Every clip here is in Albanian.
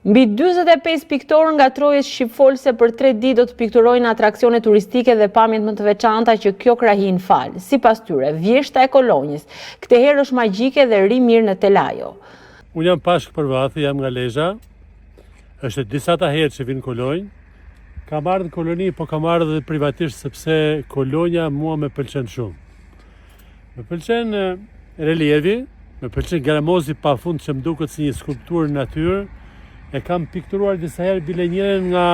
Mbi 45 piktorë nga trojet shqipfolëse për 3 ditë do të pikturojnë atraksione turistike dhe pamjet më të veçanta që kjo krahinë fal. Sipas tyre, vjeshta e Kolonjës, këtë herë është magjike dhe rri mirë në telajo. Unë jam Pashk Përvathi, jam nga Lezha. Është e disata herë që vij në Kolonjë. Kam ardhur në koloni, po kam ardhur edhe privatisht sepse Kolonja mua më pëlqen shumë. Më pëlqen relievi, më pëlqen Gramozi pa fund që më duket si një skulpturë në natyrë. E kam pikturuar disa herë bile njërën nga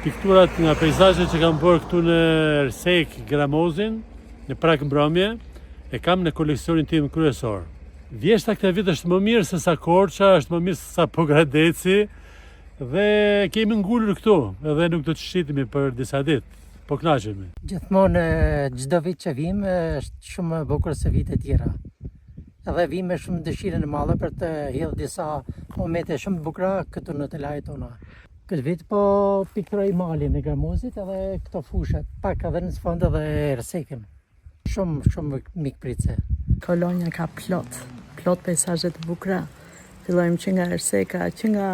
pikturat nga peizazhet që kam bërë këtu në Ersekë Gramozin, në prag mbrëmje, e kam në koleksionin tim kryesor. Vjeshta këtë vit është më mirë se sa Korça, është më mirë se sa Pogradeci dhe kemi ngulur këtu edhe nuk do të shitemi për disa ditë. Po kënaqemi. Gjithmonë çdo vit që vim është shumë më bukur se vitet e tjera. Edhe vim me shumë dëshirën e madhe për të hedhë disa momente shumë të bukura këtu në telajet tona. Këtë vit po pikturoj malin e Gramozit edhe këto fushat, pak edhe në sfond edhe Ersekën. Shumë, shumë mikpritëse. Kolonja ka plot, plot peizazhe të bukura. Fillojmë që nga Erseka, që nga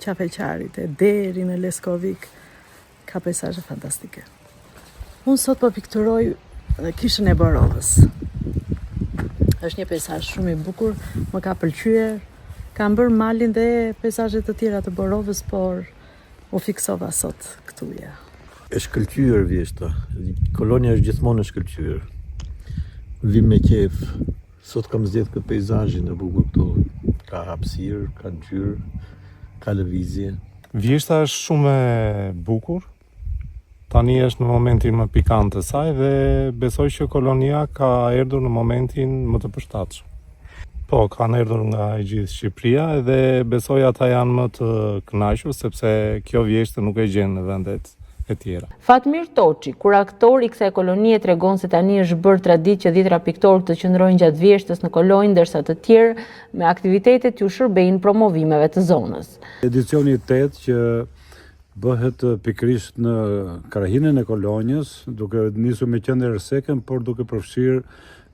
Qafë e Qarrit e deri në Leskovik. Ka peizazhe fantastike. Unë sot po pikturoj kishën e Borovës. Është një peizazh shumë i bukur, më ka pëlqyer. Kam bërë malin dhe peizazhe të tjera të Borovës, por u fiksova sot këtu ja. E shkëlqyer vjeshta. Kolonja është gjithmonë e shkëlqyer. Vim me qejf. Sot kam zgjedh këtë peizazhin e bukur këtu. Ka hapësirë, ka ngjyrë, ka lëvizje. Vjeshta është shumë e bukur. Tani është në momentin më pikant të saj dhe besoj që kolonia ka erdhur në momentin më të përshtatshëm. Po, kanë erdhur nga e gjithë Shqipëria dhe besoj ata janë më të kënaqur sepse kjo vjeshtë nuk e gjen në vendet e tjera. Fatmir Toçi, kurator i kësaj kolonie tregon se tani është bërë traditë që dhjetëra piktorë të qëndrojnë gjatë vjeshtës në Kolonjë, ndërsa të tjerë me aktivitetet t'u shërbejnë promovimeve të zonës. Edicioni i tetë që bëhet pikërisht në krahinën e Kolonjës, duke nisur me qendër Ersekën, por duke përfshirë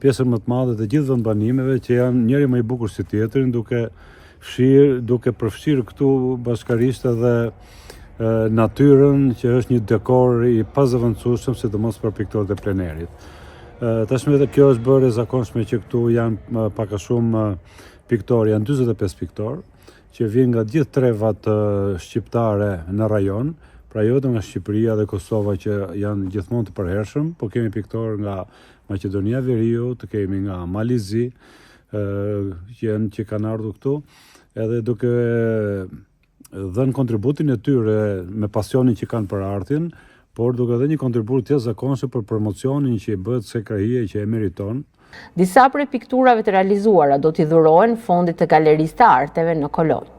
pjesën më të madhe të gjithë vendbanimeve që janë njëri më i bukur se tjetrin, duke fshirë, duke përfshirë këtu bashkarisht edhe natyrën që është një dekor i pazëvendësueshëm, sidomos për piktorët e plenerit. Tashmë edhe kjo është bërë e zakonshme që këtu janë pak a shumë piktorë, janë 45 piktorë që vijnë nga gjithë trevat shqiptare në rajon, pra jo vetëm nga Shqipëria dhe Kosova që janë gjithmonë të përhershëm, po kemi piktorë nga Maqedonia e Veriut, kemi nga Mali i Zi, që janë që kanë ardhur këtu, edhe duke dhënë kontributin e tyre me pasionin që kanë për artin, por duke dhënë një kontribut të jashtëzakonshëm për promocionin që i bëhet kësaj krahie që e meriton. Disa prej pikturave të realizuara do t'i dhurohen fondit të Galerisë të Arteve në Kolonjë.